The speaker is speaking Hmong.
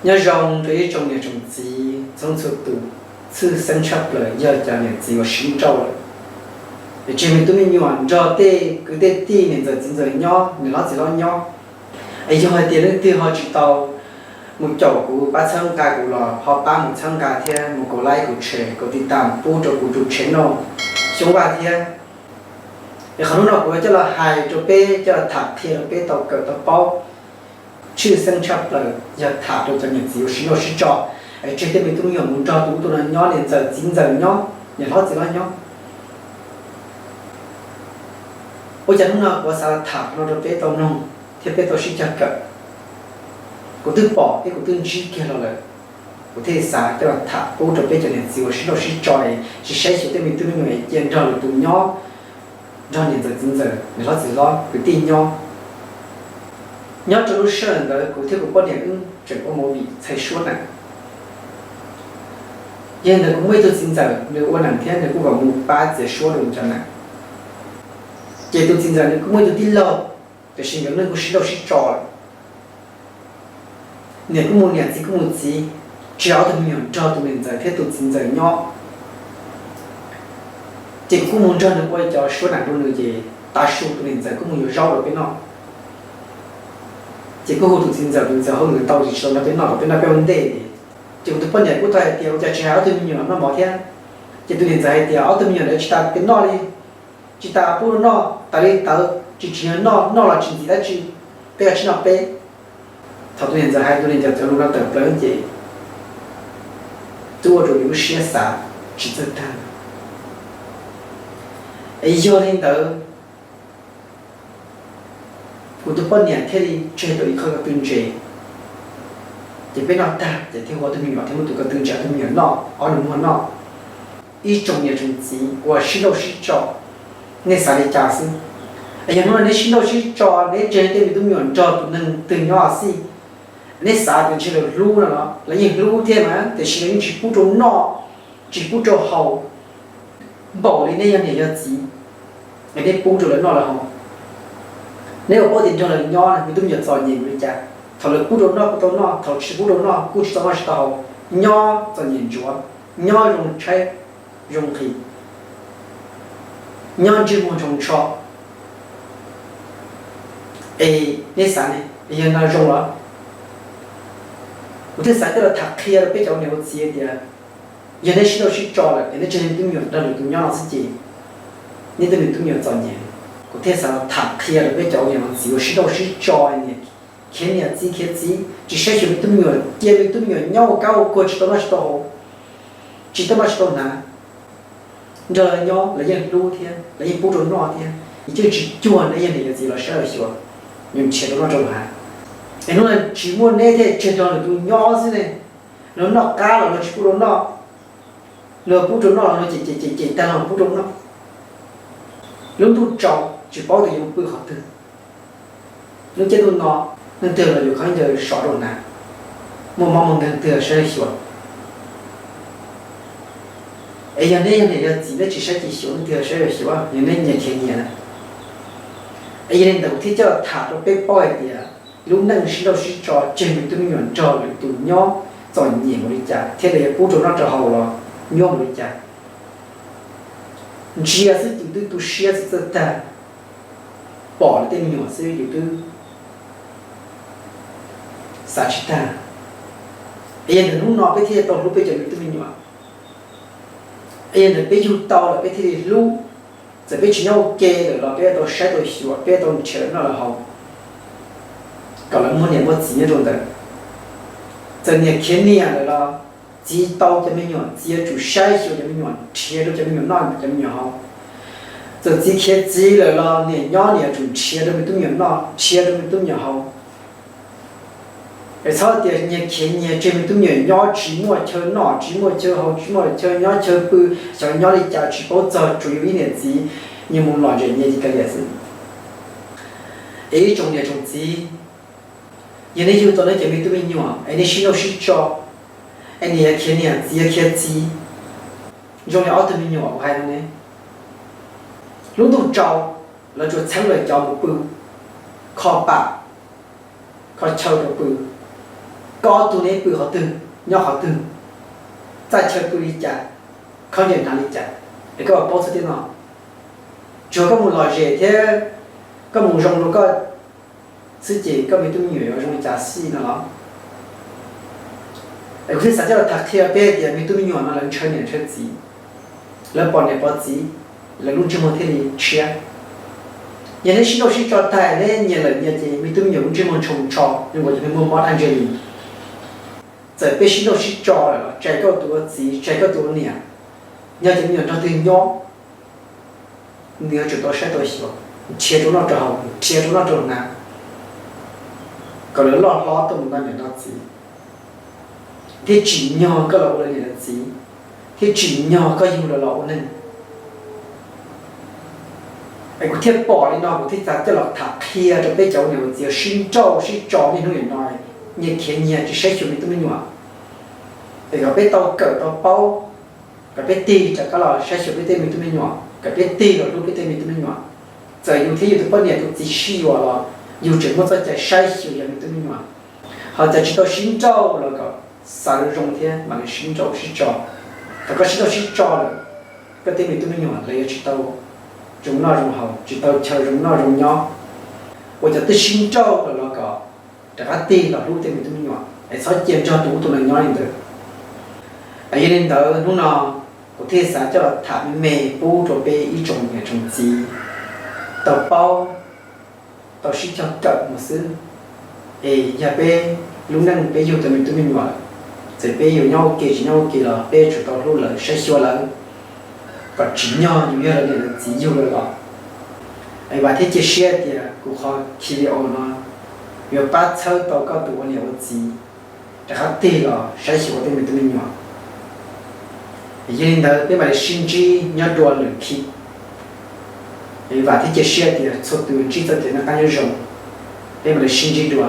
Nyob zoo rau ib tsoom niam tsoom txiv txhua txhua tus, tshwj xeeb tshaj plaws yog cov niam txiv uas sib nrauj lawm. Es tseg me tub me nyuam nrog tej kwv tej tij niam ntxawm txiv ntxawm nyob, niam hlob txiv hlob nyob, es yog hais tias leej twg ho tsis tau mus caum kuv pab txhawb nqa kuv los ho pab mus txhawb nqa thiab mus kaum like, kaum share, kaum tiv tam pub rau kuv tus channel Xyoob Vaj thiab. Es qhov hnub no kuv yuav coj los hais rau peb, coj los tham qhia rau peb tau kawm tau paub. Tshwj xeeb tshaj plaws yog tham rau cov niam txiv uas sib nrauj sib tso, es tseg tej me tub me nyuam mus nrog tus ub tus no nyob, niam ntxawm txiv ntxawm nyob, niam hlob txiv hlob nyob. Ua cas hnub no kuv xav los tham no rau peb tau mloog thiab peb tau sib cog kawm? Kuv twb pom thiab kuv twb ntsib kiag los lawm, kuv thiaj xav coj los tham pub rau peb cov niam txiv uas sib nrauj sib tso, tsis saib xyuas tej me tub me nyuam es cia nrog lwm tus nyob, nrog niam ntxawm txiv ntxawm, niam hlob txiv hlob, kwv tij nyob. Nyob rau lub sij hawm ntawd kuv thiab kuv poj niam wb tseem ua movie txhais suab nees. Yog li ntawd kuv muaj ib tug txiv ntxawm nws ua nees thiab nws kuj kom mus pab txiav suab rau cov nees. Ces tus txiv ntxawm nws kuj muaj ib tug tij laug, tiam sis nkawd neej kuj sib nrauj sib tso lawm. Niam kuj mus niam, txiv kuj mus txiv, tsis yog ob tug me nyuam nrog tus niam ntxawm thiab tus txiv ntxawm nyob. Ces kuv kuj mus nrog nws ua cov suab nees rau nws, ces tav su tus niam ntxawm kuj mus yuav zaub rau peb noj. Ces kuj hu tus txiv ntxawm, tus ntxawm hauj lwm ntau ces tsis tau nrog peb noj, kom peb noj peb ua ntej. Ces kuv tus poj niam kuj tau hais tias ua cas tsis hais ob tug me nyuam noj mov thiab. Ces tus niam ntxawm hais tias ob tug me nyuam ntawd tsis tas peb noj li, tsis tas pub rau noj, tas li tawv, tsis tsim nyog noj, noj los tsis ntxim dab tsi, peb kav tsij noj peb. Thaum tus niam ntxawm hais tus niam ntxawm cov lus no tawm plaws ces twb ua rau yus lub siab xav tsis txawj tag. Es yog li ntawd, kuv tus poj niam thiaj li tseg tau ib qho ko tw ntses, ces peb noj tag ces thiaj hu ob tug me nyuam thiab muab tus ko tw ntses ob tug me nyuam noj, ob nus muag noj. Ib tsoom niam tsoom txiv uas sib nrauj sib tso, nej xav li cas xwb? Es yog hnub no neb sib nrauj sib tso, neb tseg tej me tub me nyuam nrog tus neeg twg nyob xij, neb xav tias ntshe lawv hlub no los lawv yeej hlub thiab mas, tiam sis lawv yeej tsis pub rau noj, tsis pub rau haus, npaum li neb yog niam yog txiv, es neb pub rau lawv noj lawv haus. Neb ua paub tias nrog lawv nyob me tub me nyuam txom nyem npaum li cas, thaum lawv pub rau noj kuj tau noj, thaum tsis pub rau noj kuj tsis tau noj tsis tau haus, nyob txom nyem ntsuav, nyob zoo tshaib zoo nqhis, nyob ntsej muag ntshoo ntsho. Es neb xav ne, yog no zoo los? Kuv thiaj xav coj los tham qhia rau peb cov ua niam ua txiv tias, yog neb sib nrauj sib tso lawm es neb tseg me tub me nyuam nrog lwm tus nyob no xwb ces neb tej me tub me nyuam txom nyem. Kuv thiaj xav los tham qhia rau peb cov ua niam ua txiv uas sib nrauj sib tso, niam khiav niam txiv khiav txiv, tsis saib xyuas me tub me nyuam, cia me tub me nyuam nyob ua kab ua kuag tsis tau noj tsis tau haus, tsis tau noj tsis tau hnav. Nrog lawv nyob lawv yeej hlub thiab lawv yeej pub rau noj thiab, yeej tsis cuag neb yog niam yog txiv los saib los xyuas, nyias nrhiav rau noj rau hav. Es hnub no tsis muaj neb thiaj tseg nrog lwm tus nyob xwb ne. Luag noj qab los luag tsis pub rau noj, luag pub rau noj los luag cem cem cem cem tag los pub rau noj. Lub ntuj tsaus tsis paub tias yuav pw qhov twg. Lub caij ntuj no, leej twg los yuav khaub ncaws sov rau hnav, muaj mob muaj nkeeg twg saib xyuas. Es yog neb yog niam yog txiv neb tsis saib tsis xyuas leej twg saib xyuas, yog neb nyias khiav nyias na. Es yog li ntawd kuv thiaj coj tham rau peb paub hais tias lub neej sib nrauj sib tso tseg me tub me nyuam nrog lwm tus nyob txom nyem npaum li cas thiab lawv yuav pub rau noj rau haus los nyuaj npaum li cas. Ntsia xwb yus twb tu siab xwb txawj tag, pom lawv tej me nyuam xwb yus twb xav tsis tag. Es yog ntawm hnub no peb thiaj tau hlub peb cov me tub me nyuam. Es yog ntawm peb yug tau lawm peb thiaj li hlub. Txawm peb tsis nyob ua ke lawm los peb tau saib tau xyuas, peb tau nrhiav lawv noj lawv haus, kom lawv muaj niam muaj txiv nyob rau ntawd. Txawm niam khiav niam lawm los txiv tau cov me nyuam, txiv yuav tsum saib xyuas cov me nyuam, nrhiav rau cov me nyuam noj cov me nyuam haus. Txawm txiv khiav txiv lawm los niam nyob niam yuav tsum nrhiav rau me tub me nyuam noj, nrhiav rau me tub me nyuam haus. Es txhob tias nyias khiav nyias tseg me tub me nyuam nyob tsis muaj chaw noj tsis muaj chaw haus tsis muaj chaw nyob chaw pw, xyov nyob li cas tsis paub txog, tsuas yus ib niam txiv nyias mus lom zem nyias ces kav liam xwb. Es ib tsoom niam tsoom txiv, yog nej yug tau nej cov me tub me nyuam es nej sib nrauj sib tso, es niam yuav khiav niam txiv yuav khiav txiv, zoo li ob tug me nyuam kuv hais no ne, lub ntuj tsaus lawv tsuas txheeb lawv cov mus pw kho pam, kho chaw rau pw. Koj ob tug ne pw qhov twg, nyob qhov twg, txaj chaw pw li cas, khaub ncaws hnav li cas, es koj paub txog tej no. Tsuas koj mus lom zem thiab koj mus zoo rau koj xwb ces koj me tub me nyuam yuav zoo li cas xij no los? Es kuv thiaj xav coj los tham qhia peb tias me tub me nyuam no lawv ntshaw niam ntshaw txiv, lawv pom niam pom txiv, lawv lub ntsej muag thiaj li tshiab. Yog neb sib nrauj sib tso tag, neb nyias lawm nyias ces me tub me nyuam lub ntsej muag ntsoo ntsho zoo nkaus cov me muaj mob dab ntse li. Txawm peb sib nrauj sib tso lawm los tsais koj tus ua txiv, tsais koj tus ua niam, yog cov me nyuam nrog twg nyob, nws yuav tsum tau saib tau xyuas, nrhiav rau noj rau haus, nrhiav rau noj rau hnav, kom lawv loj hlob tuaj mus nto niam nto txiv, thiaj tsim nyog koj los ua lawv niam lawv txiv, thiaj tsim nyog koj yug lawv los ua neeg. Es kuv thiaj pom li no, kuv thiaj xav coj los tham qhia rau peb cov ua niam ua txiv sib nrauj sib tso niaj hnub nim no, nyias khiav nyias tsis saib xyuas me tub me nyuam. Es kom peb tau kawm tau paub, kom peb tig rov qab los saib xyuas peb tej me tub me nyuam, kom peb tig los hlub peb tej me tub me nyuam. Txawm yus thiab yus tus poj niam tus txiv sib yuav los yus tseem muaj txoj cai saib xyuas yog me tub me nyuam. Ho cas tsis tau sib nrauj los kom xav zoo thiab mam li sib nrauj sib tso. Thaum koj sib nrauj sib tso lawm, koj tej me tub me nyuam lawv yuav tsis tau zoo noj zoo haus, tsis tau chaw zoo noj zoo nyob. Ua cov twb sib nrauj lawm los kom rov qab tig los hlub tej me tub me nyuam es txhob cia nrog tus ub tus no nyob li ntawd. Es yog li ntawd hnub no kuv thiaj xav coj los tham me me pub rau peb ib tsoom niam tsoom txiv tau paub, tau sib cog kawm mus xwb. Es yog peb lub neej peb yug tau me tub me nyuam, txawm peb yuav nyob ua ke tsis nyob ua ke los peb yuav tsum tau hlub lawv saib xyuas lawv, kom tsim nyog yus yog lawv niam lawv txiv yug lawv los. Es vam thiab cia siab tias kuv qhov video no yuav pab txhawb tau koj tus ua niam ua txiv rov qab tig los saib xyuas tej me tub me nyuam. Yog li ntawd peb mam li sib ntsib nyob dua lwm khib. Es vam thiab cia siab tias txhua tus ntsib txoj kev noj qab nyob zoo. Peb mam li sib ntsib dua.